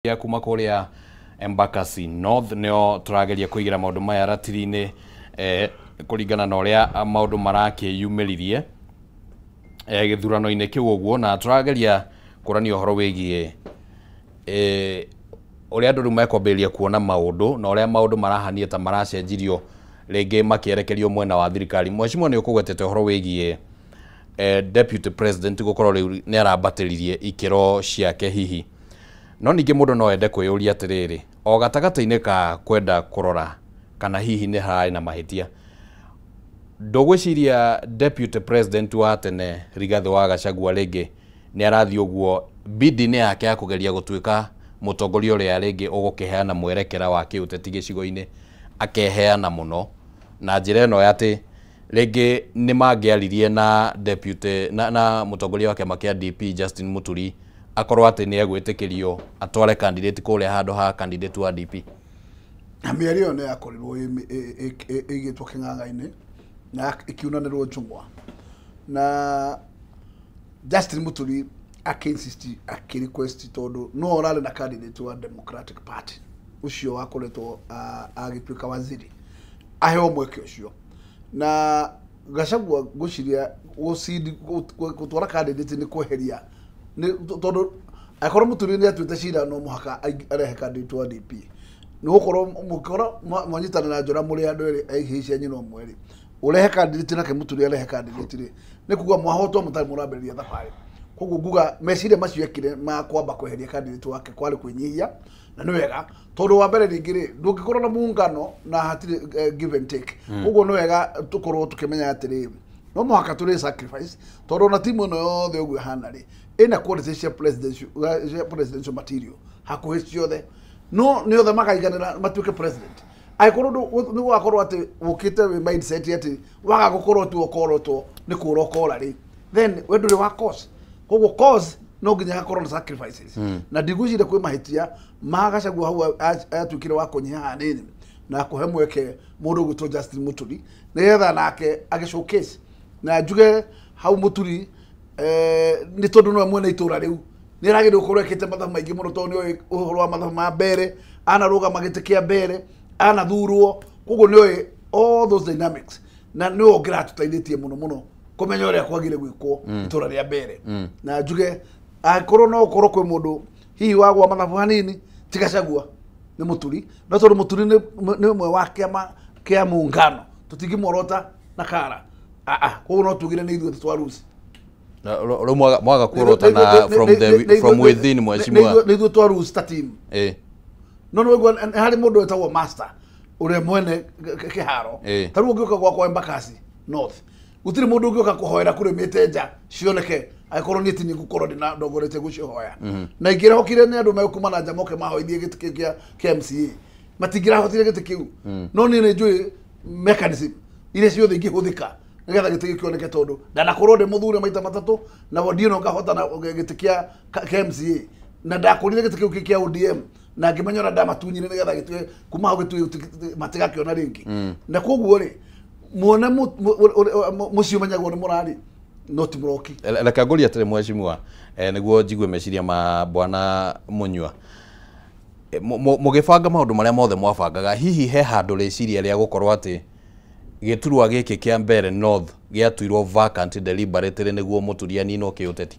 Ya kuma kũrĩa Embakasi North nĩo tũrageria kũigĩra maũndũ maya ratiri-inĩ kũringana na ũrĩa maũndũ marakĩyumĩririe gĩthurano-inĩ kĩu ũguo, na tũrageria kũrania ũhoro wĩgiĩ ũrĩa andũ rĩu mekwambĩrĩria kuona maũndũ na ũrĩa maũndũ marahania ta maracenjirio rĩngĩ makĩerekerio mwena wa thirikari. Mheshimiwa, nĩ ũkũgwetete ũhoro wĩgiĩ deputy president gũkorwo rĩu nĩ arambatĩririe ikĩro ciake hihi, no ningĩ mũndũ no ende kwĩyũria atĩrĩrĩ, o gatagatĩ-inĩ ka kwenda kũrora kana hihi nĩ hararĩ na mahĩtia, ndũgwĩciria deputy president wa tene Rigathĩ wa Gachagua rĩngĩ nĩ arathiĩ ũguo bidi-inĩ yake ya kũgeria gũtuĩka mũtongoria ũrĩa rĩngĩ ũgũkĩheana mwerekera wa kĩũteti gĩcigo-inĩ, akeheana mũno na njĩra ĩno ya atĩ rĩngĩ nĩ mangĩaririe na deputy na mũtongoria wa kĩama kĩa DP Justin Muturi akorwo atĩ nĩ egwĩtĩkĩrio atware candidate kũrĩa handũ ha candidate wa DP? Na mĩario ĩyo nĩ yakorirwo ĩigĩtwo kĩng'ang'a-inĩ na ĩkiunanĩrwo njũng'wa, na Justin Muturi akĩ-insist, akĩ-request, tondũ no ũrarĩ na candidate wa Democratic Party ũcio wakoretwo agĩtuĩka waziri aheo mweke ũcio. Na Gachagua ngwĩciria gũtwara candidate nĩ kweheria nĩ tondũ angĩkorwo Muturi nĩ atuĩte cira no mũhaka arehe candidate wa DP, nĩ gũkorwo mũkorwo mwanyitana na njora mũrĩ andũ erĩ a ihĩĩ cia nyina ũmwe rĩ, ũrehe candidate nake Muturi arehe candidate rĩ, nĩ kuga mwahotwo mũtarĩ mũrambĩrĩria thabarĩ. Koguo nguga meciria macio ekire ma kwamba kweheria candidate wake kwarĩ kwĩnyihia, na nĩ wega, tondũ wa mbere rĩngĩ rĩ, ndũngĩkorwo na muungano na hatirĩ give and take. Koguo nĩ wega tũkorwo tũkĩmenya atĩrĩrĩ, no mũhaka tũrĩ sacrifice, tondũ ona timu ĩno yothe ũguo ĩhana rĩ, ĩna quality cia presidential material hakuhĩ ciothe, no nĩ othe makaiganĩra matuĩke president. Angĩkorwo nĩ gũgakorwo atĩ ũkĩte wĩ mindset atĩ waga gũkorwo tu ũkorotwo nĩ kũra ũkora rĩ, then we ndũrĩ wa cause. Koguo cause no nginya hakorwo na sacrifices, na ndigwĩciria kwĩ mahĩtia ma Gachagua hau atuĩkire wa kũnyiha hanini na kũhe mweke mũndũ ũgwĩtwo Justin Muturi nĩgetha nake agĩ showcase. Na njuge hau Muturi nĩ tondũ nĩwe mwene itũra rĩu, nĩ aragĩrĩirwo gũkorwo ekĩte mathabu maingĩ mũno, tondũ nĩoĩ ũhoro wa mathabu ma mbere, anarũgama gĩtĩ kĩa mbere, anathurwo, koguo nĩoĩ all those dynamics, na nĩwe ũngĩratũteithĩtie mũno mũno kũmenya ũrĩa kwagĩrĩire gwĩkwo itũra rĩa mbere. Na njuge angĩkorwo no ũkorwo kwĩ mũndũ hihi wagwa mathabu hanini ti Gachagua, nĩ Mũturi, no tondũ Mũturi nĩ ũmwe wa kĩama kĩa muungano, tũtingĩmuorota na kara aa, koguo no tugire nĩ ithuĩ twaruci. Rĩu mwaga kuorota na from within, mheshimiwa. Nĩ ithuĩ twaruci ta team. No nĩ waigua nĩ harĩ mũndũ wĩtagwo master ũrĩa mwene kĩharo. Ta rĩu ũngĩũka gwakwa Embakasi North, gũtirĩ mũndũ ũngĩũka kũhoera kũrĩmĩte nja cioneke angĩkorwo niĩ ti niĩ ngũkorwo ndĩna ndongoretie gũcihoya. Na ingĩrehokire nĩ andũ megũkuma na nja moke mahoithie gĩtĩ kĩu kĩa MCA, matingĩrahotire gĩtĩ kĩu. No niĩ nĩ njũĩ mechanism iria ciothe ingĩhũthĩka nĩgetha gĩtĩ gĩkĩ kĩoneke, tondũ ndanakorwo ndĩ mũthure maita matatũ na wodi ĩno ngahotana gĩtĩ kĩa MCA, na ndakũrire gĩtĩ kĩu kĩ kĩa ODM na ngĩmenya ũrĩa ndamatunyire nĩgetha gĩtuĩke kuma hau gĩtuĩke matigakĩona rĩngĩ. Na koguo rĩ, muone mũciĩ ũmenyagwo nĩ mũrari no ti mũroki. Reke ngũrie atĩrĩ, mheshimiwa, nĩguo njigue meciria ma bwana Munyua. Mũgĩbanga maũndũ marĩa mothe mwabangaga, hihi he handũ rĩciria rĩa gũkorwo atĩ gĩturwa gĩkĩ kĩa Mbere North gĩatuirwo vacant deliberately nĩguo Mũturi aninwo kĩũteti?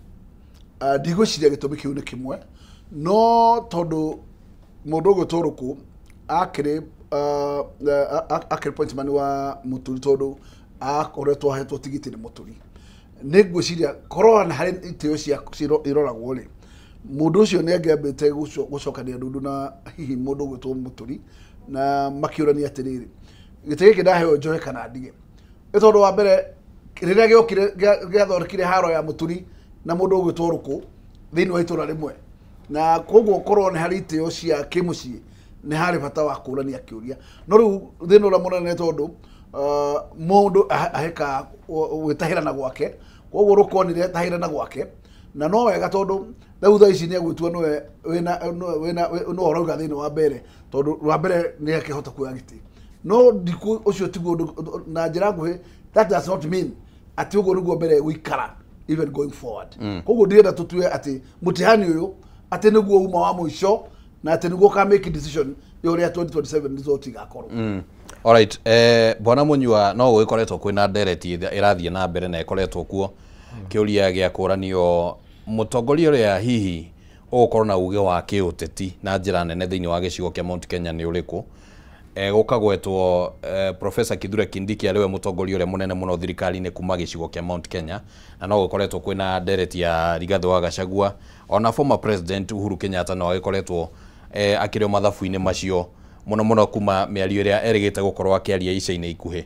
Ndigwĩciria gĩtũmi kĩu nĩ kĩmwe, no tondũ mũndũ ũgwĩtwo Rũkũ akĩrĩ pointman wa Mũturi, tondũ akoretwo ahetwo tigiti nĩ Mũturi, nĩ ngwĩciria korwo na harĩ itĩo cia iroragwo rĩ, mũndũ ũcio nĩ angĩambĩte gũcokania ndundu na hihi mũndũ ũgwĩtwo Mũturi na makĩũrania atĩrĩrĩ, gĩtĩ gĩkĩ ndaheo njoe kana ndige? Nĩ tondũ wa mbere rĩrĩa gĩokire gĩathondekire haro ya Mũturi na mũndũ ũgwĩtwo Rũkũ thĩinĩ wa itũra rĩmwe, na koguo korwo nĩ harĩ itĩo cia kĩmũciĩ nĩ harĩ bata wa kũrania kĩũria. No rĩu thĩna ũrĩa mũnene, tondũ mũndũ ahĩkaga gwĩtahĩrana gwake, koguo Rũkũ onire tahĩrana gwake na no wega, tondũ rĩu thaa ici nĩ egwĩtua nĩwe wĩna nĩwe wĩna nĩwe ũrauga thĩinĩ wa mbere, tondũ wa mbere nĩ akĩhota kuoya gĩtĩ. No ndiku ũcio tiguo ũndũ na njĩra nguhĩ, that does not mean atĩ ũguo nĩguo mbere gũikara even going forward. Koguo ndirenda tũtue atĩ mũtihani ũyũ atĩ nĩguo uma wa mũico. Na atĩ nĩguo ũka make decision ya ũrĩa 2027 result igakorwo. Alright, Bwana Munyua, no gũgĩkoretwo kwĩna ndereti ĩrathiĩ na mbere na ĩkoretwo kuo kĩũria gĩa kũranio mũtongoria ũrĩa hihi ũgũkorwo na uge wa kĩũteti na njĩra nene thĩinĩ wa gĩcigo kĩa Mount Kenya nĩ ũrĩkũ. Gũkagwetwo Professor Kithure Kindiki arĩ we mũtongoria ũrĩa mũnene mũno thirikari-inĩ kuma gĩcigo kĩa Mount Kenya, na no gũkoretwo kwĩna ndereti ya Rigathĩ wa Gachagua, ona former president Uhuru Kenyatta no agĩkoretwo akĩrĩ o mathabu-inĩ macio mũno mũno kuma mĩario ĩrĩa erĩgĩte gũkorwo akĩaria ica-inĩ ikuhĩ.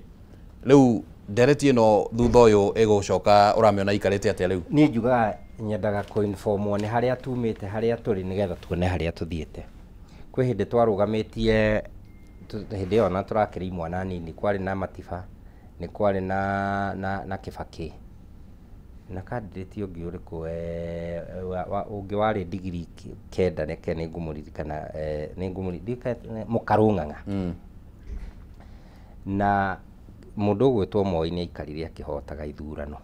Rĩu ndereti ĩno thutha ũyũ ĩgũcoka ũramĩona ikarĩte atĩa rĩu? Niĩ njugaga nyendaga kũinformwo nĩ harĩa tumĩte, harĩa tũrĩ, nĩgetha tuone harĩa tũthiĩte. Kwĩ hĩndĩ twarũgamĩtie, hĩndĩ ĩyo na tũrakĩrĩ imwana nini, kwarĩ na Matiba, nĩ kwarĩ na Kĩbakĩ na candidate ũngĩ ũrĩkũ, ũngĩ warĩ digiri 9, reke nĩ ngũmũririkana, nĩ ngũmũririkana, Mũkarũng'ang'a. Na mũndũ ũgwĩtwo Moi nĩ aikarire akĩhotaga ithurano.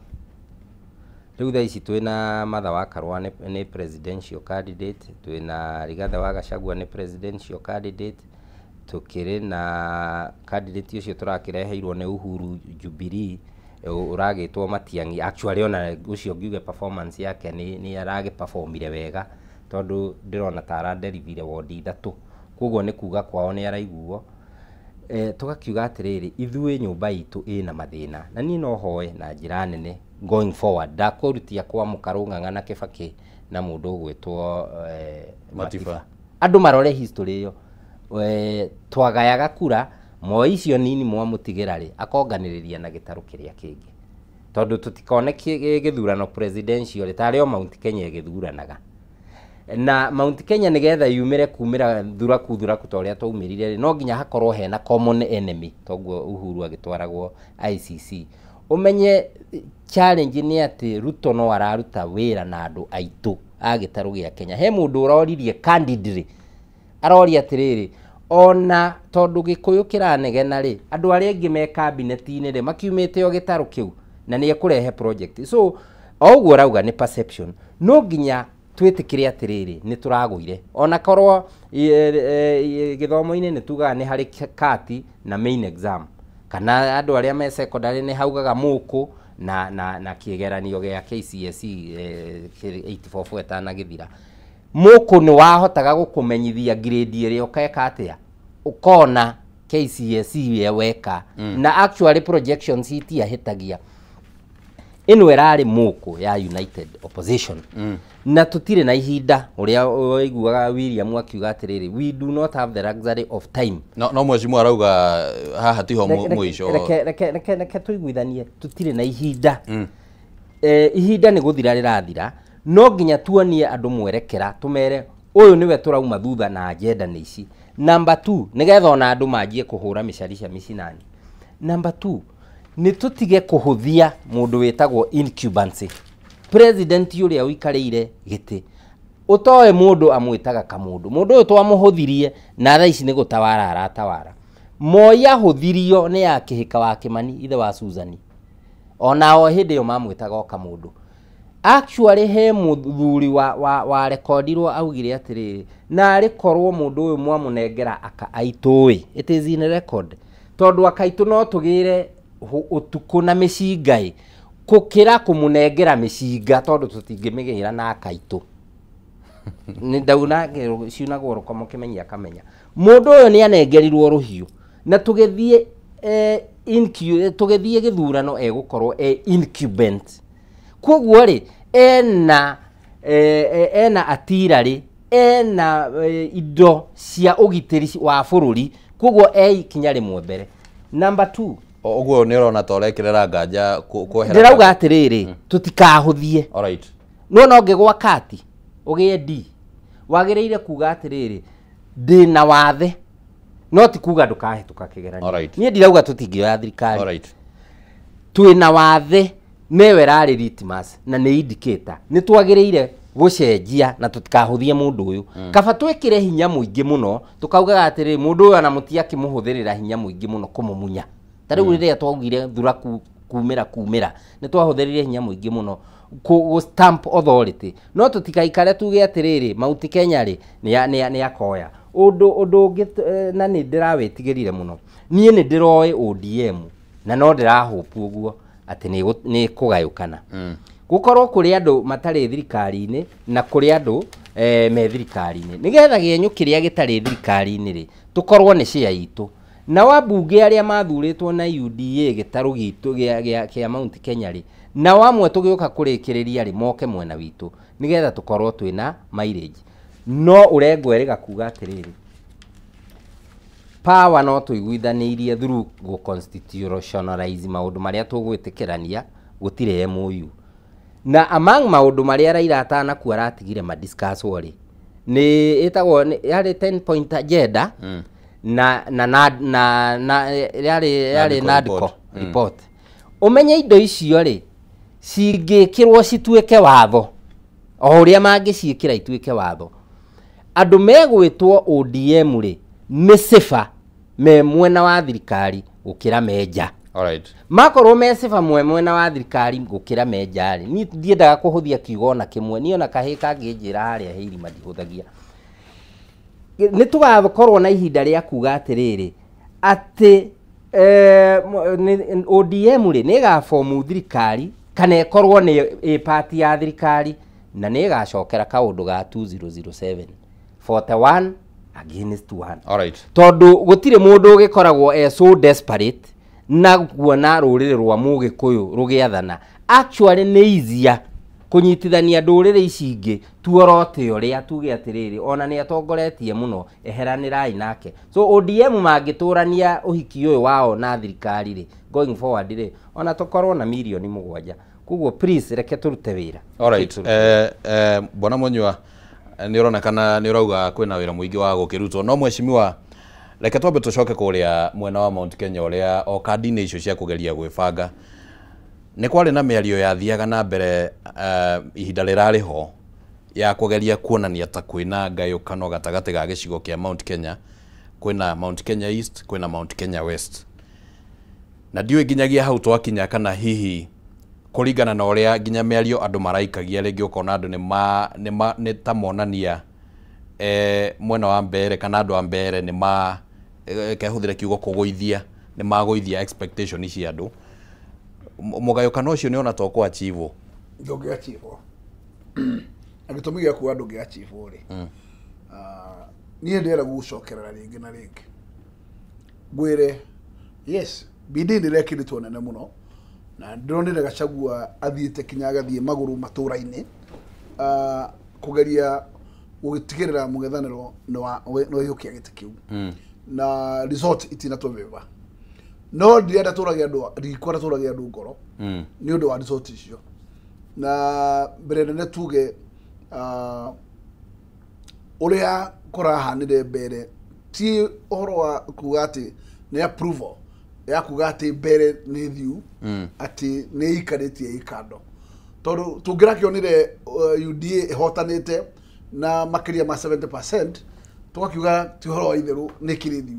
Rĩu thaa ici twĩna Martha wa Karua nĩ presidential candidate, twĩna Rigathĩ wa Gachagua nĩ presidential candidate, tukĩrĩ na candidate ũcio tũrakĩreheirwo nĩ Uhuru Jubilee ũragĩtwo Matiang'i. Actually ona ũcio ngiuge performance yake nĩ aragĩperformire wega, tondũ ndĩrona ta araderivire wondi 3, koguo nĩ kuga kwao nĩ araiguo. Tũgakiuga atĩrĩrĩ, ithuĩ nyũmba itũ ĩna mathĩna, na niĩ no hoe na njĩra nene going forward ndakũrutia kwa Mũkarũng'ang'a na Kĩbakĩ na mũndũ ũgwĩtwo Matiba. Andũ marore history ĩyo. Twagayaga kura Moi icio nini mwamũtigĩra rĩ, akonganĩrĩria na gĩtarũ kĩrĩa kĩngĩ, tondũ tũtikone gĩthurano presidential rĩ, tarĩ o Mount Kenya ĩgĩthuranaga. Na Mount Kenya nĩgetha yumĩre kumĩra thuraku thuraku ta ũrĩa twaumĩrire rĩ, no nginya hakorwo hena common enemy, toguo Uhuru agĩtwaragwo ICC. Ũmenye challenge nĩ atĩ Ruto no araruta wĩra na andũ aitũ a gĩtarũ gĩa Kenya. He mũndũ ũroririe candidly, aroria atĩrĩrĩ, ona tondũ Gĩkũyũ kĩranegena rĩ, andũ arĩa angĩ me cabinet-inĩ rĩ, makiumĩte o gĩtarũ kĩu, na nĩ ekũrehe project. So o ũguo ũrauga nĩ perception, no nginya twĩtĩkĩre atĩrĩrĩ, nĩ tũragũire. Ona korwo gĩthomo-inĩ nĩ tugaga nĩ harĩ kati na main exam, kana andũ arĩa me secondary nĩ haugaga mũkũ na kĩgeranio gĩa KCSE 84 ĩtanagĩthira. Mũkũ nĩ wahotaga gũkũmenyithia grade ĩrĩa ũkeka atĩa, ũkona KCSE weka. Na actually projections itiahĩtagia. Ĩno ĩrarĩ mũkũ ya United Opposition. Na tũtirĩ na ihinda ũrĩa ũiguaga William akiuga atĩrĩrĩ, we do not have the luxury of time. No mheshimiwa arauga haha tiho mũico. Reke tũiguithanie, tũtirĩ na ihinda. Ihinda nĩ gũthira rĩrathira, no nginya tuonie andũ mwerekera, tũmere ũyũ nĩwe tũrauma thutha na agenda nĩ ici. Number 2, nĩgetha ona andũ manjie kũhũra mĩcarica mĩcinani. Number 2, nĩ tũtige kũhũthia mũndũ wĩtagwo incumbency. President ũrĩa ũikarĩire gĩtĩ, ũtoe mũndũ amwĩtaga kamũndũ. Mũndũ ũyũ twamũhũthirie na thaa ici nĩ gũtawara aratawara. Moi ahũthirio nĩ ya Kĩhĩka wa Kĩmani, ithe wa Susan. Ona o hĩndĩ ĩyo mamwĩtaga o kamũndũ. Actually he mũthuri wa rekodirwo augire atĩrĩrĩ, narĩ korwo mũndũ ũyũ mwamũnengera aka aitũ ĩ, it is in record. Tondũ aka aitũ no tũgĩre ũtukũ na mĩcinga ĩ, gũkĩra kũmũnengera mĩcinga tondũ tũtingĩmĩgĩra na aka aitũ. Nĩ ndauna ciunagwo rũkomo kĩmenyi akamenya. Mũndũ ũyũ nĩ anengerirwo rũhiũ na tũgĩthiĩ tũgĩthiĩ gĩthurano egũkorwo e incumbent. Koguo rĩ, ena atirarĩ, ena indo cia ũgitĩri wa bũrũri, koguo e ikinya rĩmwe mbere. Number 2, Ũguo nĩ ũrona ta ũrekĩrĩra nganja kwehera. Ndĩrauga atĩrĩrĩ, tũtikahũthie. Alright. No no ngĩgwa kati ũgĩe D, wagĩrĩire kuga atĩrĩrĩ, ndĩna wathe, no ti kuga ndũkahĩtũka kĩgeranio. Alright. Niĩ ndirauga tũtingĩoya thirikari. Alright. Twĩna wathe, nĩwe ĩrarĩ litmus na nĩ indicator. Nĩ twagĩrĩire gũcenjia na tũtikahũthie mũndũ ũyũ. Kaba twĩkĩre hinya mũingĩ mũno, tũkaugaga atĩrĩrĩ, mũndũ ũyũ ona mũtiakĩmũhũthĩrĩra hinya mũingĩ mũno kũmũmunya. Ta rĩu rĩrĩa twaugire thuraku kumĩra kumĩra, nĩ twahũthĩrire hinya mũingĩ mũno Kũ stamp authority no tũtikaikare tuge atĩrĩrĩ Mount Kenya rĩ nĩ akoya ũndũ ũngĩ na nĩ ndĩrawĩtigĩrire mũno. Niĩ nĩ ndĩroĩ ODM na no ndĩrahope ũguo atĩ nĩ kũgayũkana. Gũkorwo kũrĩ andũ matarĩ thirikari-inĩ na kũrĩ andũ me thirikari-inĩ, nĩgetha gĩenyũ kĩrĩa gĩtarĩ thirikari-inĩ rĩ tũkorwo nĩ share itũ. Na wambunge arĩa mathurĩtwo na UDA gĩtarũ gitũ kĩa Mount Kenya rĩ, na wamwe tũgĩũka kũrĩkĩrĩria rĩ moke mwena witũ nĩgetha tũkorwo twĩna mileage. No ũrengwo erĩga kuga atĩrĩrĩ, power no tũiguithanĩirie through gũ constitutionalize maũndũ marĩa tũgwĩtĩkĩrania, gũtirĩ MOU. Na among maũndũ marĩa Raila atanakua aratigire madiscusswo rĩ, nĩ ĩtagwo yarĩ 10 point agenda na na na na na yarĩ NADCO report. Ũmenye indo icio rĩ cingĩkĩrwo cituĩke watho, o ũrĩa mangĩciĩkĩra ituĩke watho, andũ megwĩtwo ODM rĩ nĩ sifa me mwena wa thirikari gũkĩra menja. Alright. Makorwo me sifa mwe mwena wa thirikari gũkĩra menja rĩ, niĩ ndiendaga kũhũthia kiugo ona kĩmwe, niĩ ona kahĩĩ kangĩnjĩra harĩa he irima ndihũthagia. Nĩ tũgakorwo na ihinda rĩa kuga atĩrĩrĩ atĩ ODM rĩ nĩ ĩgabomu thirikari kana ĩkorwo nĩ ĩ part ya thirikari, na nĩ ĩgacokera kaũndũ ga 2007 41 against 1. Alright. Tondũ gũtirĩ mũndũ ũgĩkoragwo e so desperate na kuona rũrĩrĩ rwa Mũgĩkũyũ rũgĩathana. Actually nĩ easier kũnyitithania ndũrĩrĩ ici ingĩ tuorote ũrĩa tuge atĩrĩrĩ ona nĩ atongoretie mũno, eheranĩrai nake. So ODM mangĩtũrania ũhiki ũyũ wao na thirikari rĩ, going forward rĩ, ona tũkorwo na mirioni 7. Koguo please reke tũrute wĩra. Alright. Bwana Munyua, nĩ ũronekana nĩ ũrauga kwĩna wĩra mũingĩ wa gũkĩrutwo, no mheshimiwa reke twambe tũcoke kũrĩa mwena wa Mount Kenya ũrĩa o kandi-inĩ icio cia kũgeria gwĩbanga nĩ kwarĩ na mĩario yathiaga na mbere ihinda rĩrarĩ ho ya kũgeria kuonania ta kwĩna ngayũkano gatagatĩ ga gĩcigo kĩa Mount Kenya, kwĩna Mount Kenya East, kwĩna Mount Kenya West. Na ndiũĩ nginyagia hau twakinya kana hihi kũringana na ũrĩa nginya mĩario andũ maraikagia rĩngĩ ũkona andũ nĩ ta monania mwena wa mbere kana andũ a mbere nĩ ma kehũthĩre kiugo kũgũithia, nĩ magũithia expectation cia andũ. Mũgayũkano ũcio nĩ ona to kũ achieve. Ndũngĩ achieve. Na gĩtũmi gĩa kuga ndũngĩ achieve rĩ, niĩ ndĩrenda gũgũcokerera rĩngĩ na rĩngĩ ngwĩre yes, bidii nĩ ĩrekĩrĩtwo nene mũno na ndĩronire Gachagua athiĩte kinya agathiĩ magũrũ matũra-inĩ kũgeria gũgĩtigĩrĩra mũng'ethanĩro nĩ waiyũkia gĩtĩ kĩu na result itinatũvĩva. No ndirenda tũrage andũ, ndikwenda tũrage andũ ngoro nĩ ũndũ wa result icio. Na mbere nene tuge ũrĩa kũrahanire mbere ti ũhoro wa kuga atĩ nĩ approval ya kuga atĩ mbere nĩ thiu atĩ nĩ ikarĩtie ikando, tondũ tũngĩrakĩonire UDA ĩhotanĩte na makĩria ma 70% tũgakiuga ti ũhoro wa itherũ nĩ kĩrĩ thiu,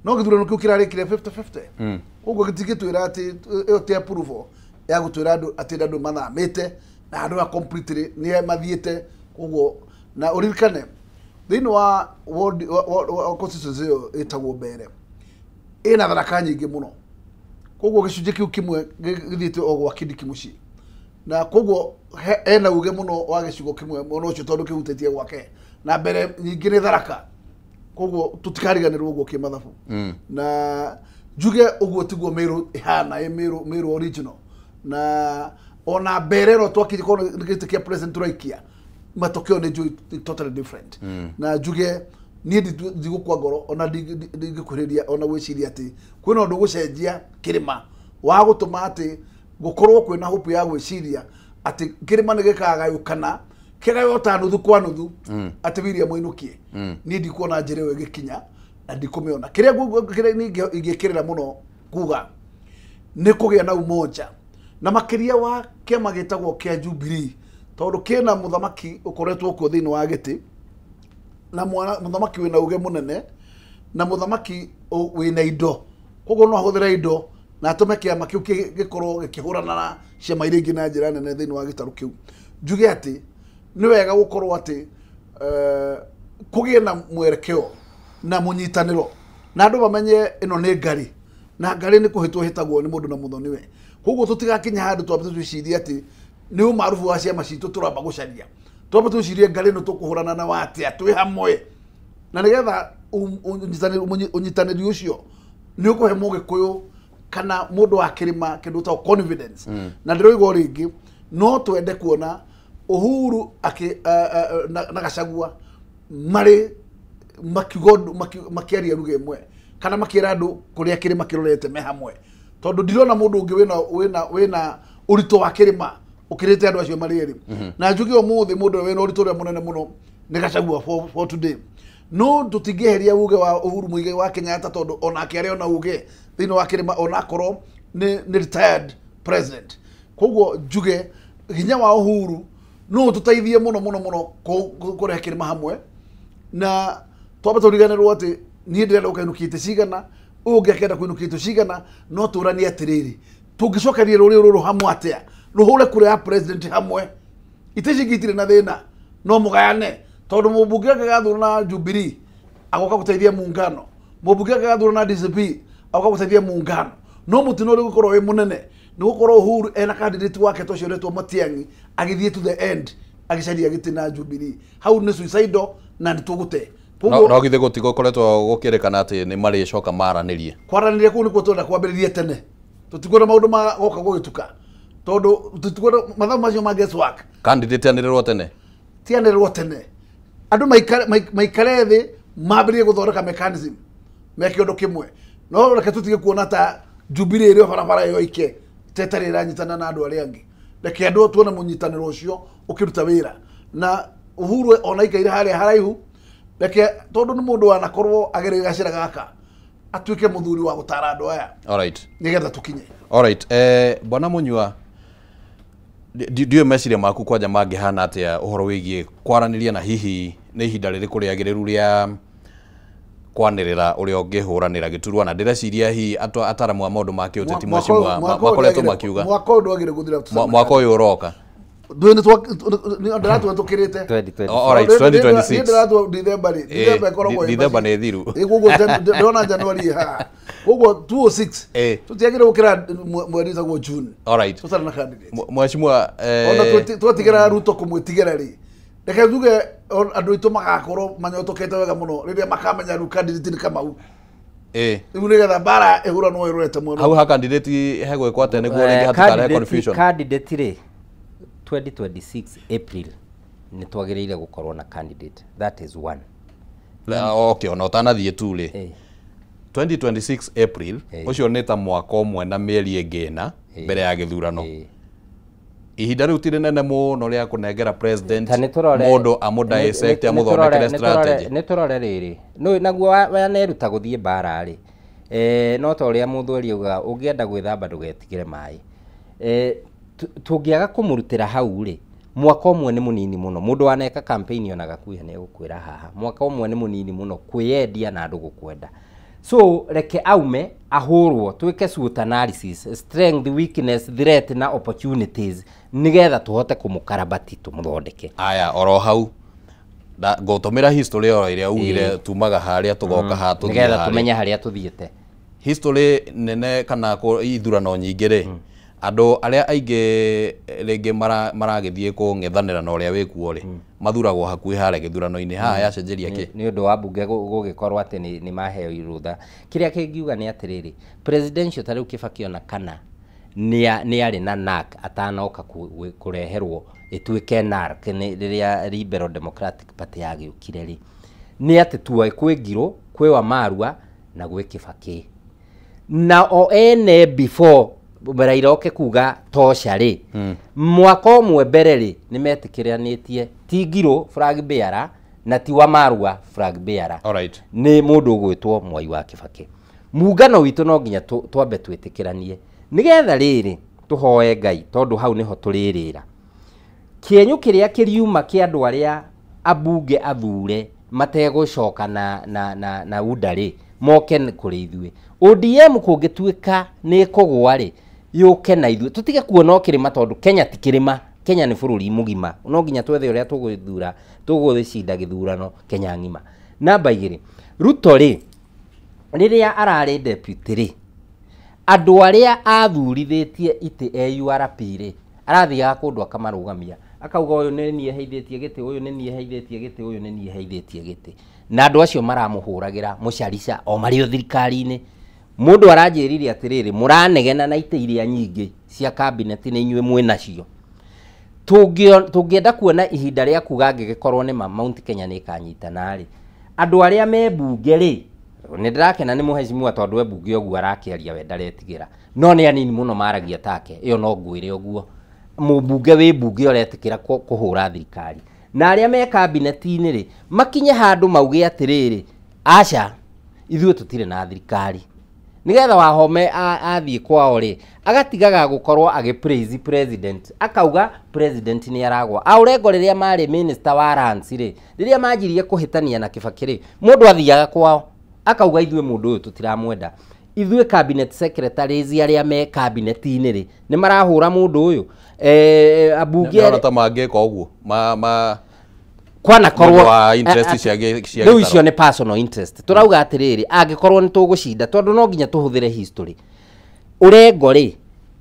no gĩthurano kĩu kĩrarĩkire 50-50. Koguo gĩtingĩtwĩra atĩ ĩyo ti approval ya gũtwĩra andũ atĩ andũ mathamĩte na andũ a completely nĩ mathiĩte. Koguo na ũririkane thĩinĩ wa ward constituency ĩyo ĩtagwo Mbere ĩna tharaka nyingĩ mũno, koguo gĩcunjĩ kĩu kĩmwe gĩthiĩte o gwa Kindiki mũciĩ, na koguo ena uge mũno wa gĩcigo kĩmwe mũno ũcio tondũ kĩhutĩtie gwake, na mbere nyingĩ nĩ tharaka, koguo tũtikariganĩrwo ũguo kĩmathabu. Na njuge ũguo tiguo Meru ĩhana, ĩ Meru original, na ona mbere ĩno twakinya korwo nĩ gĩtĩ kĩa president tũraikia matokeo nĩ njũĩ totally different. Na njuge niĩ ndigũkua ngoro ona ndingĩkuhĩrĩria ona gwĩciria atĩ kwĩna ũndũ gũcenjia kĩrĩma wa gũtũma atĩ gũkorwo kwĩna hope ya gwĩciria atĩ kĩrĩma nĩ gĩkagayũkana kĩgaywo ta nuthu kwa nuthu atĩ William ainũkie. Niĩ ndikuona njĩra ĩyo ĩgĩkinya na ndikũmĩona. Kĩrĩa ingĩkĩrĩra mũno kuga nĩ kũgĩa na umoja na makĩria wa kĩama gĩtagwo kĩa Jubilee, tondũ kĩna mũthamaki ũkoretwo kuo thĩinĩ wa gĩtĩ na mũthamaki wĩna uge mũnene na mũthamaki wĩna indo, koguo no ahũthĩre indo na atũme kĩama kĩu gĩkorwo gĩkĩhũrana na ciama iria ingĩ na njĩra nene thĩinĩ wa gĩtarũ kĩu. Njuge atĩ nĩ wega gũkorwo atĩ kũgĩe na mwerekeo na mũnyitanĩro na andũ mamenye ĩno nĩ ngari na ngari nĩ kũhĩtwo hĩtagwo nĩ mũndũ na mũthoniwe. Koguo tũtigakinya handũ twambe twĩcirie atĩ nĩ ũmarubu wa ciama citũ tũramba gũcaria, twambe twĩcirie ngari ĩno tũkũhũrana na watia twĩ hamwe, na nĩgetha ũnyitanĩri ũcio nĩ ũkũhe mũgĩkũyũ kana mũndũ wa kĩrĩma kĩndũ gĩtagwo confidence. Na ndĩroiga o rĩngĩ no twende kuona Uhuru na Gachagua marĩ makiuga makĩaria ruga ĩmwe kana makĩra andũ kũrĩa kĩrĩma kĩrorete me hamwe, tondũ ndirona mũndũ ũngĩ wĩna ũritũ wa kĩrĩma ũkĩrĩte andũ acio marĩ erĩ. Na njuge ũmũthĩ mũndũ ũrĩa wĩna ũritũ ũrĩa mũnene mũno nĩ Gachagua for today. No tũtingĩeheria uge wa Uhuru Muigai wa Kenyatta tondũ onake arĩ ona uge thĩinĩ wa kĩrĩma onakorwo nĩ retired president. Koguo njuge hinya wa Uhuru no tũteithie mũno mũno mũno kũrehe kĩrĩma hamwe, na twambe tũriganĩrwo atĩ niĩ ndĩrenda gũkainũkia itĩ cigana, ũyũ ũngĩ akenda kũinũkia itĩ cigana, no tũranie atĩrĩrĩ tũngĩcokeria rũrĩrĩ rũrũ hamwe atĩa, rũhũre kura ya president hamwe, itĩ ici ingĩ itirĩ na thĩna no mũgayane, tondũ mũmbunge angĩgathurwo na Jubilee agoka gũteithia muungano, mũmbunge angĩgathurwo na DCP agoka gũteithia muungano. No mũtino ũrĩa ũgũkorwo wĩ mũnene nĩ gũkorwo Uhuru ena candidate wake ta ũcio ũretwo Matiang'i agĩthiĩ to the end agĩcaria gĩtĩ na Jubilee. Hau nĩ suicidal na nĩ tũgũte. No githĩ gũtigũkoretwo gũkĩrĩkana atĩ nĩ marĩcoka maranĩrie? Kwaranĩria kũu nĩkuo tũrenda kwambĩrĩria tene, tũtikuona maũndũ magoka gũgĩtuka tondũ tũtikuona mathabu macio ma guesswork. Candidate anĩrĩrwo tene? Ti anĩrĩrwo tene, andũ maikare thĩ mambĩrĩrie gũthondeka mechanism meke ũndũ kĩmwe. No reke tũtige kuona ta Jubilee ĩrĩ o barabara ĩyo ike tetarĩ ĩranyitana na andũ arĩa angĩ. Reke andũ tuone mũnyitanĩro ũcio ũkĩruta wĩra, na Uhuru ona aikaire harĩa haraihu, reke tondũ nĩ mũndũ wanakorwo agereire gacĩra gaka atuĩke mũthuri wa gũtara andũ aya. Alright. Nĩgetha tũkinye. Alright. Bwana Munyua, ndiũĩ meciria maku kwanja mangĩhana atĩa ũhoro wĩgiĩ kwaranĩria na hihi nĩ ihinda rĩrĩkũ rĩagĩrĩru rĩa kwanĩrĩra ũrĩa ũngĩhũranĩra gĩturwa, na ndĩreciria hihi ataramu a maũndũ ma kĩũteti makoretwo makiuga mwaka ũyũ ndwagĩrĩire gũthira, mwaka ũyũ ũroka ndĩratua tũkĩrĩte. Alright, 2026. Ndĩratua December rĩ, December ĩkoragwo December nĩ thiru. Koguo ndĩrona January haha. Koguo 2006 tũtiagĩrĩire gũkĩra mweri wĩtagwo June. Alright. Tũtarĩ na candidate. Mheshimiwa, ona twatigĩra Ruto kũmwĩtigĩra rĩ, reke tuge andũ aitũ magakorwo manyotokete wega mũno rĩrĩa makamenya rĩu candidate nĩ Kamau. Rĩu nĩgetha mbara ĩhũranwo ĩrorete mwena. Hau ha candidate hegwĩkwo atĩa nĩguo rĩngĩ hatikarehe confusion? Candidate rĩ 2026 April nĩ twagĩrĩire gũkorwo na candidate, that is one. Okay, ona ũtanathiĩ tu rĩ, 2026 April ũcio nĩ ta mwaka ũmwe na mĩeri ĩngĩ ĩna mbere ya gĩthurano. Ihinda rĩu ti rĩnene mũno rĩa kũnengera president mũndũ amũdissect amũthondekere strategy. Nĩ tũrore rĩrĩ naguo waneruta gũthiĩ mbara rĩ, no ta ũrĩa mũthweri augaga ũngĩenda gwĩthamba ndũgetigĩre maĩ. Tũngĩaga kũmũrutĩra hau rĩ, mwaka ũmwe nĩ mũnini mũno. Mũndũ waneka campaign ona gakuhĩ nĩ egũkwĩra haha mwaka ũmwe nĩ mũnini mũno kwĩyendia na andũ gũkwenda. So reke aume ahũrwo twĩke SWOT analysis, strength, weakness, threat na opportunities nĩgetha tũhote kũmũkarabati tũmũthondeke. Aya oro hau ngũtũmĩra history oro ĩrĩa ugire tumaga harĩa tũgoka haha tũthiĩ nĩgetha tũmenye harĩa tũthiĩte. History nene kana ithurano nyingĩ rĩ, andũ arĩa aingĩ rĩngĩ maragĩthiĩ kũng'ethanĩra na ũrĩa wĩkuo rĩ, mathuragwo hakuhĩ harĩa gĩthurano-inĩ. Haha yacenjeria kĩ? Nĩ ũndũ wa mbunge gũgĩkorwo atĩ nĩ maheo irũtha. Kĩrĩa kĩngiuga nĩ atĩrĩrĩ, presidential ta rĩu Kibaki ona kana nĩ arĩ na NARC atanoka kũreherwo ĩtuĩke NARC rĩrĩa Liberal Democratic Party yagĩũkire rĩ, nĩ atĩ tuoe kwĩ Ngirũ, kwĩ Wamarua na gwĩ Kibaki, na o ene before Raila oke kuga tosha rĩ, mwaka ũmwe mbere rĩ nĩ metĩkĩranĩtie ti Ngirũ flag bearer na ti Wamarua flag bearer. Alright. Nĩ mũndũ ũgwĩtwo Mwai wa Kibaki. Muungano witũ no nginya twambe twĩtĩkĩranie nĩgetha rĩrĩ tũhoe Ngai tondũ hau nĩho tũrĩrĩra. Kĩenyũ kĩrĩa kĩriuma kĩa andũ arĩa ambunge athure mategũcoka na UDA rĩ, moke kũrĩ ithuĩ. ODM kũngĩtuĩka nĩ ĩkũgũa rĩ, yũke na ithuĩ, tũtige kuona o kĩrĩma tondũ Kenya ti kĩrĩma, Kenya nĩ bũrũri mũgima, no nginya twethe ũrĩa tũgũthura, tũgũcinda gĩthurano Kenya ng'ima. Namba 2, Ruto rĩ, rĩrĩa ararĩ deputy rĩ, andũ arĩa athurithĩtie itĩ AURP rĩ, arathiaga kũndũ akamarũgamia, akauga ũyũ nĩ niĩ heithĩtie gĩtĩ, ũyũ nĩ niĩ heithĩtie gĩtĩ, ũyũ nĩ niĩ heithĩtie gĩtĩ, na andũ acio maramũhũragĩra mũcarica o marĩ o thirikari-inĩ. Mũndũ aranjĩrire atĩrĩrĩ, mũranegena na itĩ iria nyingĩ cia cabinet nĩ inyuĩ mwĩ nacio. Tũngĩenda kuona ihinda rĩa kuga angĩgĩkorwo nĩ ma Mount Kenya nĩ ĩkanyitana rĩ, andũ arĩa me mbunge rĩ, nĩ ndĩrakena nĩ mũhecimiwa tondũ we mbunge ũguo arakĩaria we ndaretigĩra, no nĩ anini mũno maragia take, ĩyo no ngwĩre ũguo. Mũmbunge wĩ mbunge ũretĩkĩra kũhũra thirikari, na arĩa me kabineti-inĩ rĩ, makinye handũ mauge atĩrĩrĩ, aca ithuĩ tũtirĩ na thirikari, nigetha Wahome athiĩ kwao rĩ, agatigaga gũkorwo agĩ praise president, akauga president nĩ aragwa. Orengo rĩrĩa marĩ minister wa lands rĩ, rĩrĩa manjirie kũhĩtania na Kibaki rĩ, mũndũ athiaga kwao akauga ithuĩ mũndũ ũyũ tũtiramwenda, ithuĩ cabinet secretaries arĩa me cabinet-inĩ rĩ, nĩ marahũra mũndũ ũyũ. Ambunge nĩ ta mangĩka ũguo ma kwanakorwo wa interest cia rĩu icio nĩ personal interest. Tũrauga atĩrĩrĩ, angĩkorwo nĩ tũgũcinda, tondũ no nginya tũhũthĩre history. Orengo rĩ,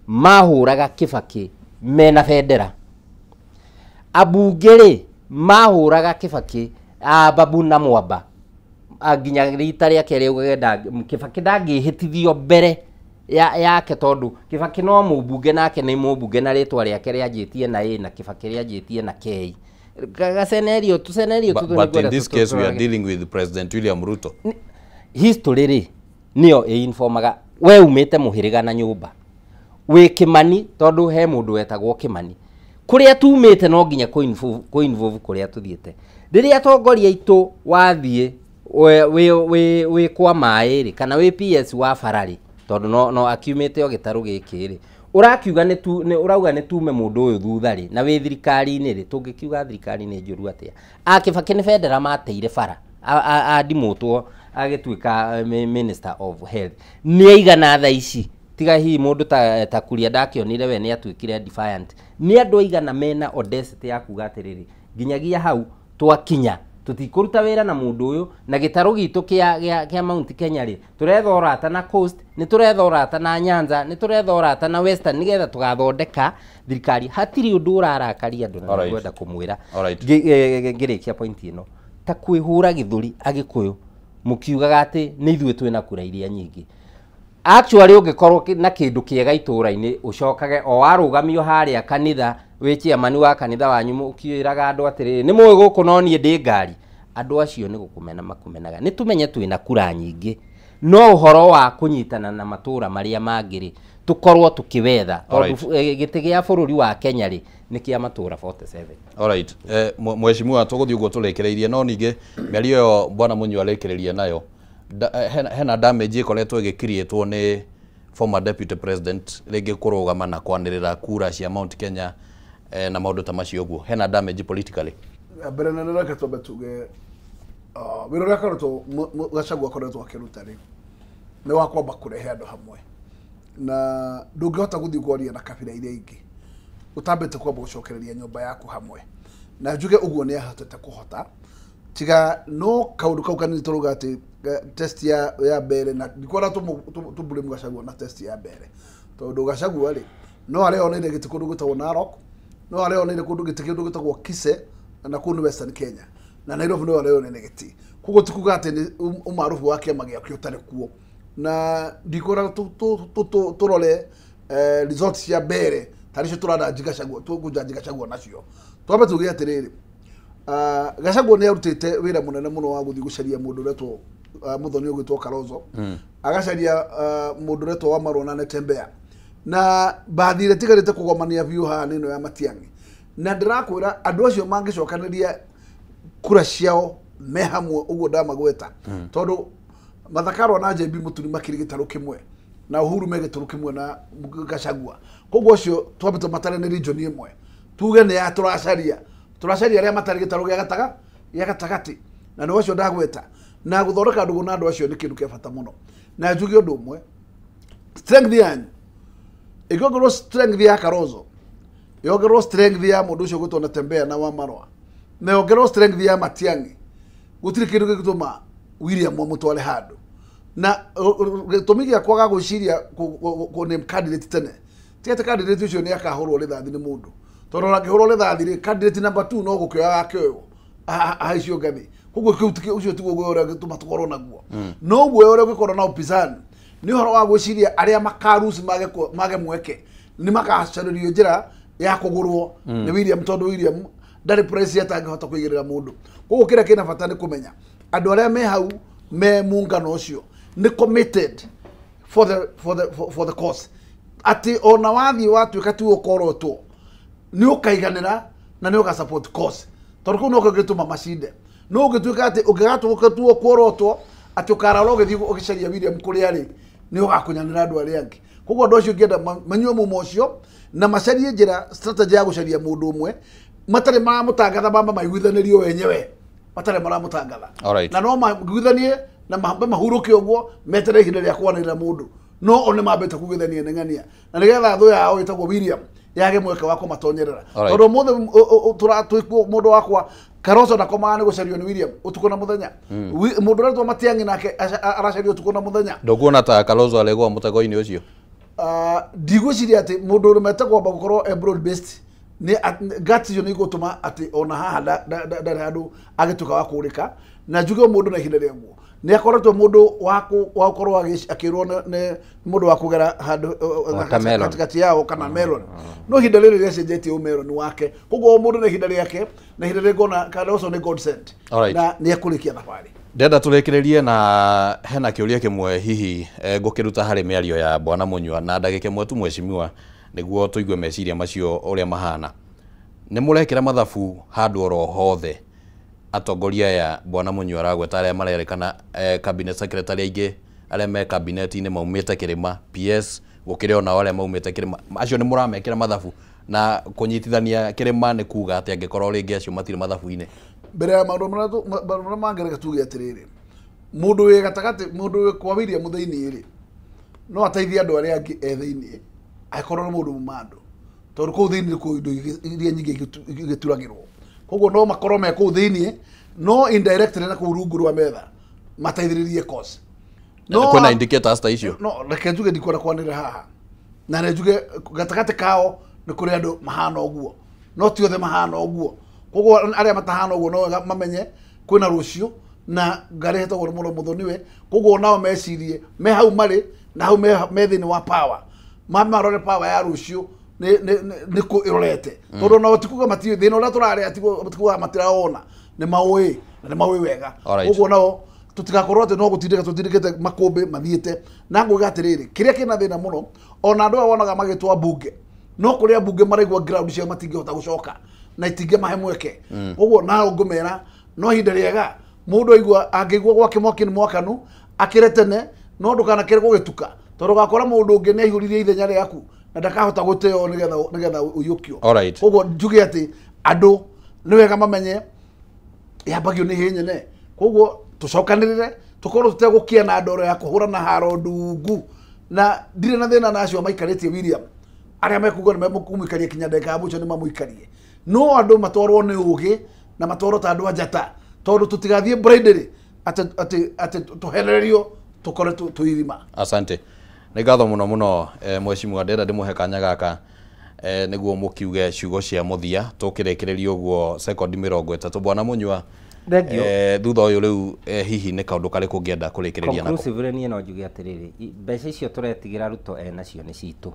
mahũraga Kibaki mena bendera, ambunge rĩ mahũraga Kibaki Babu na Mwamba, nginya rita rĩa kerĩ ũgenda Kibaki ndangĩhĩtithio mbere yake tondũ Kibaki no mũmbunge nake nĩ mũmbunge na rĩtwa rĩake rĩanjĩtie na A na Kibaki rĩanjĩtie na K. Scenario tu scenario tu. But in this case we are dealing with President William Ruto. History rĩ nĩyo ĩinformaga we umĩte mũhĩrĩga na nyũmba wĩ Kimani, tondũ he mũndũ wetagwo Kimani, kũrĩa tumĩte no nginya kũ involve kũrĩa tũthiĩte. Rĩrĩa atongoria aitũ wathiĩ wĩ kwa maĩ rĩ, kana wĩ PS wa bara rĩ, tondũ no akiumĩte o gĩtarũ gĩkĩ rĩ, ũrakiuga nĩ ũrauga nĩ tume mũndũ ũyũ thutha rĩ, na wĩ thirikari-inĩ rĩ, tũngĩkiuga thirikari nĩ njũru atĩa? Kibaki nĩ bendera mateire bara, andimũtwo agĩtuĩka Minister of Health, nĩ aigana thaa ici, tiga hihi mũndũ ta Kuria ndakĩonire we nĩ atuĩkire defiant, nĩ andũ aigana mena audacity ya kuga atĩrĩrĩ, nginyagia hau twakinya tũtikũruta wĩra na mũndũ ũyũ, na gĩtarũ gitũ kĩa Mount Kenya rĩ, tũretha ũrata na Coast, nĩ tũretha ũrata na Nyanza, nĩ tũretha ũrata na Western, nĩgetha tũgathondeka thirikari. Hatirĩ ũndũ ũrarakaria andũ na ngwenda kũmwĩra ngĩrĩkia point ĩno, ta kwĩhũra gĩthũri Agĩkũyũ mũkiugaga atĩ nĩ ithuĩ twĩna kura iria nyingĩ. Actually ũngĩkorwo na kĩndũ kĩega itũũra-inĩ, ũcokage o warũgamio harĩa kanitha, wĩ chairman wa kanitha wanyu, ũkĩĩraga andũ atĩrĩrĩ, nĩ mũĩ gũkũ no niĩ ndĩ ngari, andũ acio nĩ gũkũmena makũmenaga. Nĩ tũmenye twĩna kura nyingĩ, no ũhoro wa kũnyitana na matũũra marĩa mangĩ rĩ, tũkorwo tũkĩwetha, tondũ gĩtĩ gĩa bũrũri wa Kenya rĩ, nĩ kĩa matũũra 47. Alright. Mheshimiwa, tũgũthiĩ ũguo tũrĩkĩrĩirie, no ningĩ mĩario ĩyo bwana Mũnyua arĩkĩrĩria nayo, hena damage ĩkoretwo ĩgĩkiriĩtwo nĩ former deputy president rĩngĩ kũrũgama na kwanĩrĩra kura cia Mount Kenya, na maũndũ ta macio ũguo, hena damage politically. Mbere na reke twambe tuge wĩra ũrĩa akoretwo Gachagua akoretwo akĩruta rĩ, nĩ wa kwamba kũrehe andũ hamwe, na ndũngĩhota gũthiĩ kwaria na kabira iria ingĩ ũtambĩte kwamba gũcokereria nyũmba yaku hamwe, na njuge ũguo nĩ ahotete kũhota, tiga no kaũndũ kau kanini tũrauga atĩ test ya mbere, na ndikuona tũmbure Gachagua na test ya mbere, tondũ Gachagua rĩ, no areoneire gĩtĩ kũndũ gwĩtagwo Narok, no areoneire kũndũ gĩtĩ kĩndũ gĩtagwo Kise, na kũu nĩ Western Kenya, na Nairobi no areoneire gĩtĩ. Koguo ti kuga atĩ nĩ ũmarubu wa kĩama gĩake ũtarĩ kuo, na ndikuona tũrore results cia mbere tarĩ cio tũrandanji Gachagua, tũkũnjanji Gachagua nacio. Twambe tuge atĩrĩrĩ, Gachagua nĩ arutĩte wĩra mũnene mũno wa gũthiĩ gũcaria mũndũ ũretwo mũthoni ũgwĩtwo Kalonzo, agacaria mũndũ ũretwo wa Marwa na Natembeya, na bathi ĩrĩa ĩtigarĩte kũgomania biũ haha nĩ ĩno ya Matiang'i, na ndĩrakwĩra andũ acio mangĩcokanĩria kura ciao me hamwe ũguo ndamagweta, tondũ Martha Karua na JB Muturi makĩrĩ gĩtarũ kĩmwe, na Uhuru me gĩtarũ kĩmwe na Gachagua, koguo ũcio twambe tũmatare nĩ region ĩmwe, tuge nĩ ya tũracaria arĩa matarĩ gĩtarũ gĩa gatagatĩ, na nĩ ũcio ndagweta. Na gũthondeka ndũgũ na andũ acio nĩ kĩndũ kĩa bata mũno. Na njuge ũndũ ũmwe, strength yanyu ĩngĩongererwo strength ya Kalonzo, yongererwo strength ya mũndũ ũcio ũgwĩtwo Natembeya na Wamarwa, na yongererwo strength ya Matiang'i, gũtirĩ kĩndũ gĩgũtũma William amũtware handũ. Na gĩtũmi gĩa kwaga gwĩciria kũ name candidate tene ti atĩ candidate ũcio nĩ akahũrwo rithathi nĩ mũndũ, tondũ ona angĩhũrwo rithathi rĩ, candidate number 2 no gũkĩoya agakĩoywo ahaicio ngathĩ. Koguo kĩu ũcio tiguo guoya ũrĩa ũngĩtũma tũkorwo naguo. No guoya ũrĩa ũngĩkorwo na upinzani nĩ ũhoro wa gwĩciria arĩa makaruci mage mweke nĩ makacarĩrio njĩra ya kũgũrwo nĩ William, tondũ William ndarĩ price atangĩhota kũigĩrĩra mũndũ. Koguo kĩrĩa kĩna bata nĩ kũmenya andũ arĩa me hau me muungano ũcio nĩ committed for the cause, atĩ ona wathiĩ watuĩka ti ũkorotwo nĩ ũkaiganĩra na nĩ ũga support cause, tondũ kũu nokĩo gĩtũma macinde. No ũngĩtuĩka atĩ ũngĩgatuĩka kuorotwo atĩ ũkarara ũgĩthiĩ ũgĩcaria William kũrĩa arĩ, nĩ ũgakunyanĩra andũ arĩa angĩ. Koguo andũ acio ngĩenda manyue mumo ũcio na macarie njĩra strategy ya gũcaria mũndũ ũmwe matarĩ maramũtangatha, mamba maiguithanĩrio wenyewe matarĩ maramũtangatha. Na no maiguithanie na mambe mahurũke ũguo metere ihinda rĩa kwanĩrĩra mũndũ, no o nĩ mambĩte kugithania neng'ania na nĩgetha thũ yao ĩtagwo William yage mweke wa kũmatonyerera. Tondũ ũmũthĩ tũratwĩkuo mũndũ wakwa Kalonzo ndakomaga nĩ gũcario nĩ William ũtukũ na mũthenya. Mũndũ ũretwo Matiang'i nake aracario ũtukũ na mũthenya. Ndũkuona ta Kalonzo aregwa mũtego-inĩ ũcio? Ndigwĩciria atĩ mũndũ ũrũmete kwamba gũkorwo e broad based nĩ guts icio nĩ igũtũma atĩ ona haha ndarĩ handũ agĩtuĩka wa kũũrĩka. Na njuge mũndũ na ihinda rĩaguo nĩ akoretwo mũndũ wa gũkorwo akĩrwo nĩ mũndũ wa kũgera handũ gatagatĩ yao kana melon, no ihinda rĩrĩ rĩacenjetie ũmelon wake. Koguo o mũndũ na ihinda rĩake, na ihinda rĩngĩ ona Kalonzo nĩ God sent na nĩ ekũrĩkia thabarĩ. Ndenda tũrĩkĩrĩrie na hena kĩũria kĩmwe hihi ngũkĩruta harĩ mĩario ya Bwana Munyua na ndagĩka ĩmwe tu mheshimiwa, nĩguo tũigue meciria macio ũrĩa mahana. Nĩ mũrekĩra mathabu handũ oro hothe atongoria aya Bwana Munyua aragweta arĩa marerĩkana cabinet secretary aingĩ arĩa me cabinet-inĩ maumĩte kĩrĩma, PS gũkĩrĩ onao arĩa maumĩte kĩrĩma, acio nĩ mũramekĩra mathabu na kũnyitithania kĩrĩma nĩ kuga atĩ angĩkorwo rĩngĩ acio matirĩ mathabu-inĩ? Mbere ya maũndũ marĩa mangĩreka tuge atĩrĩrĩ, mũndũ wĩ gatagatĩ, mũndũ wĩ kwa William thĩinĩ rĩ, no ateithie andũ arĩa angĩ e thĩinĩ angĩkorwo nĩ mũndũ muma andũ, tondũ kũu thĩinĩ nĩkuo indo iria nyingĩ igĩturagĩrwo. Koguo no makorwo me kũu thĩinĩ, no indirectly na kũu rungu rwa metha mateithĩrĩrie cause. No kwĩna indicators ta icio? No reke njuge ndikwenda kwanĩrĩra haha, na nĩ njuge gatagatĩ kao nĩ kũrĩ andũ mahana ũguo, no ti othe mahana ũguo. Koguo arĩa matahana ũguo no wega mamenye kwĩna rũciũ na ngarĩ hetagwo nĩ mũndũ mũthoniwe. Koguo nao mecirie me hau marĩ na hau me thĩinĩ wa power, marore power ya rũciũ nĩ kũ ĩrorete, tondũ nao ti kuga matiũĩ thĩna ũrĩa tũrarĩa, ti kuga matiraona, nĩ maũĩ na nĩ maũĩ wega. Koguo nao tũtigakorwo atĩ no gũtindĩka tũtindĩkĩte makũmbĩ mathiĩte. Na nguga atĩrĩrĩ, kĩrĩa kĩna thĩna mũno ona andũ aya wonaga magĩtwa mbunge, no kũrĩa mbunge maraigua ground ciao matingĩhota gũcoka na itingĩmahe mweke. Koguo nao ngũmera no ihinda rĩega mũndũ aigua angĩigua gwake mwaki nĩ mwakanu akĩre tene, no ndũkanakĩre gũgĩtuka, tondũ ũgakora mũndũ ũngĩ nĩ aihũririe ithenya rĩaku na ndakahota gũteo nĩgetha ũiyũkio. Koguo njuge atĩ andũ nĩ wega mamenye yambagio nĩ hĩ nyene. Koguo tũcokanĩrĩre tũkorwo tũtegũkia na ndoro ya kũhũrana haro ndungu, na ndirĩ na thĩna na acio maikarĩtie William arĩa mekuga nĩ mekũmũikaria kinya ndagĩka ya mũico nĩ mamũikarie, no andũ matwarwo nĩ ũgĩ na matwarwo ta andũ a njata, tondũ tũtigathiĩ blindly atĩ tũhenererio tũkore tũirima. Asante. Nĩ ngatho mũno mũno mheshimiwa, ndĩrenda ndĩmũhe kanya gaka nĩguo mũkiuge ciugo cia mũthia tũkĩrĩkĩrĩria ũguo sekondi 30. Bwana Munyua, thutha ũyũ rĩu hihi nĩ kaũndũ karĩkũ ũngĩenda kũrĩkĩrĩria nako? Conclusively niĩ no njuge atĩrĩrĩ, mbeca icio tũretigĩra Ruto enacio nĩ citũ,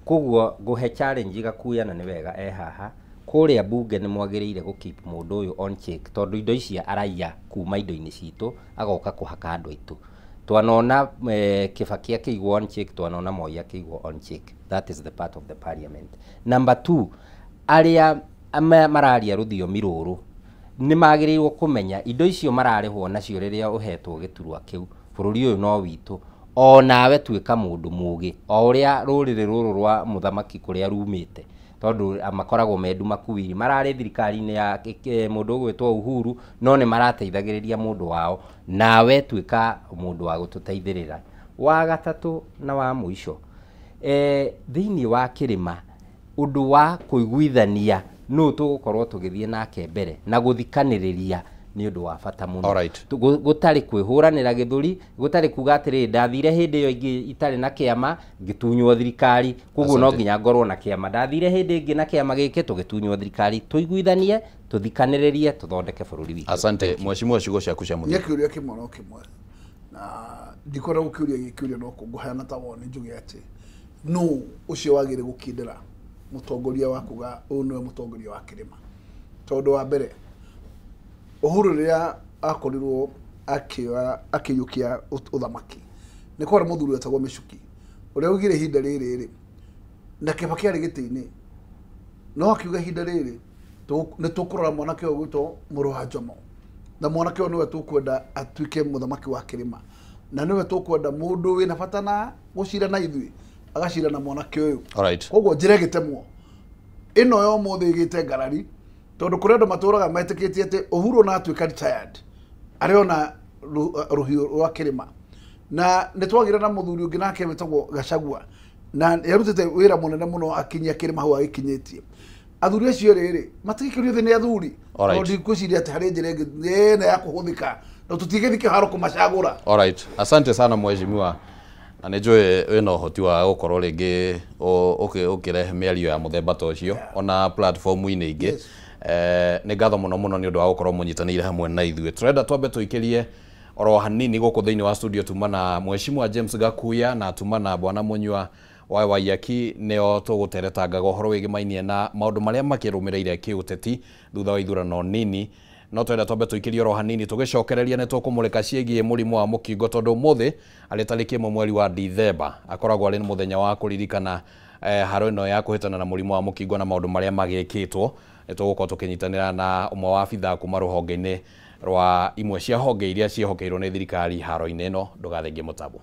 koguo ngũhe challenge Gakuya na nĩ wega e haha kũrĩa mbunge nĩ mwagĩrĩire gũ keep mũndũ ũyũ on check, tondũ indo ici araiya kuma indo-inĩ citũ agoka kũhaka andũ aitũ. Twanona Kibaki akĩigwo on check, twanona Moi akĩigwo on check. That is the part of the parliament. Number 2, arĩa mararia rũthiomi rũrũ nĩ magĩrĩirwo kũmenya indo icio mararĩhwo nacio rĩrĩa ũhetwo gĩturwa kĩu, bũrũri ũyũ no witũ. O nawe tuĩka mũndũ mũgĩ o ũrĩa rũrĩrĩ rũrũ rwa mũthamaki kũrĩa rumĩte, tondũ makoragwo me ndumakuiri, mararĩ thirikari-inĩ ya mũndũ ũgwĩtwo Uhuru, no nĩ marateithagĩrĩria mũndũ wao, nawe tuĩka mũndũ wa gũtũteithĩrĩra. Wa gatatũ na wa mũico, thĩinĩ wa kĩrĩma ũndũ wa kũiguithania nũ tũgũkorwo tũgĩthiĩ nake mbere na gũthikanĩrĩria nĩ ũndũ wa bata mũno. Gũtarĩ kwĩhũranĩra gĩthũri, gũtarĩ kuga atĩrĩrĩ ndathire hĩndĩ ĩyo ĩngĩ itarĩ na kĩama ngĩtunywo thirikari, koguo no nginya ngorwo na kĩama, ndathire hĩndĩ ĩngĩ na kĩama gĩkĩ tũgĩtunywo thirikari. Tũiguithanie, tũthikanĩrĩrie, tũthondeke bũrũri witũ. Asante mheshimiwa, ciugo ciaku cia mũthia. Nĩ kĩũria kĩmwe no kĩmwe, na ndikwenda gũkĩũria gĩkĩũria no ngũheana ta woni njuge atĩ nũ ũcio wagĩrĩire gũkindĩra mũtongoria wa kuga ũyũ nĩwe mũtongoria wa kĩrĩma, tondũ wa mbere Uhuru rĩrĩa akorirwo akĩiyũkia ũthamaki nĩ kwarĩ mũthuri wetagwo Michuki ũrĩa augire ihinda rĩrĩ rĩ na Kibaki arĩ gĩtĩ-inĩ, no akiuga ihinda rĩrĩ nĩ tũkũrora mwanake ũyũ ũgwĩtwo mũrũ wa Jomo, na mwanake ũyũ nĩwe tũkwenda atuĩke mũthamaki wa kĩrĩma, na nĩwe tũkwenda mũndũ wĩna bata na gũcira na ithuĩ agacira na mwanake ũyũ. Koguo njĩra ĩgĩtemwo ĩno ya ũmũthĩ ĩgĩte ngarari, tondũ kũrĩ andũ matũraga metĩkĩtie atĩ Uhuru na atuĩka retired arĩ ona rũhiũ rwa kĩrĩma, na nĩ twagĩire na mũthuri ũngĩ nake wĩtagwo Gachagua na yarutĩte wĩra mũnene mũno akinyia kĩrĩma hau agĩkinyĩtie. Athuri acio rĩrĩ matigĩkĩrio thĩ nĩ athuri, tondũ ndikwĩciria atĩ harĩ njĩra ĩngĩ ĩna ya kũhũthĩka na tũtigĩthiĩ kĩharo kũmacagũra. Alright, asante sana mheshimiwa, na nĩ njũĩ wĩna ũhoti wa gũkorwo rĩngĩ ũkĩrehe mĩario ya mũthemba ta ũcio ona platform-inĩ ingĩ. Nĩ ngatho mũno mũno nĩ ũndũ wa gũkorwo mũnyitanĩire hamwe na ithuĩ. Tũrenda twambe tũikĩrie oro hanini gũkũ thĩinĩ wa studio tuma na mheshimiwa James Gakuya na tuma na bwana Munyua wa Waiyaki, nĩo tũgũteretangaga ũhoro wĩgĩmainie na maũndũ marĩa makĩrũmĩrĩire kĩũteti thutha wa ithurano nini. No twenda twambe tũikĩrie oro hanini tũgĩcokereria nĩ tũkũmũrĩka ciĩgiĩ mũrimũ wa mũkingo, tondũ ũmũthĩ arĩ tarĩki 1 mweri wa Dithemba akoragwo arĩ mũthenya wa kũririkana haro ĩno ya kũhĩtana na mũrimũ wa mũkingo na maũndũ marĩa magĩkĩtwo. Nĩ tũgũkorwo tũkĩnyitanĩra na ũmwe wa abithaa kuma rũhonge-inĩ rwa imwe cia honge iria ciĩhokeirwo nĩ thirikari haro-inĩ ĩno. Ndũgathengie mũtambo.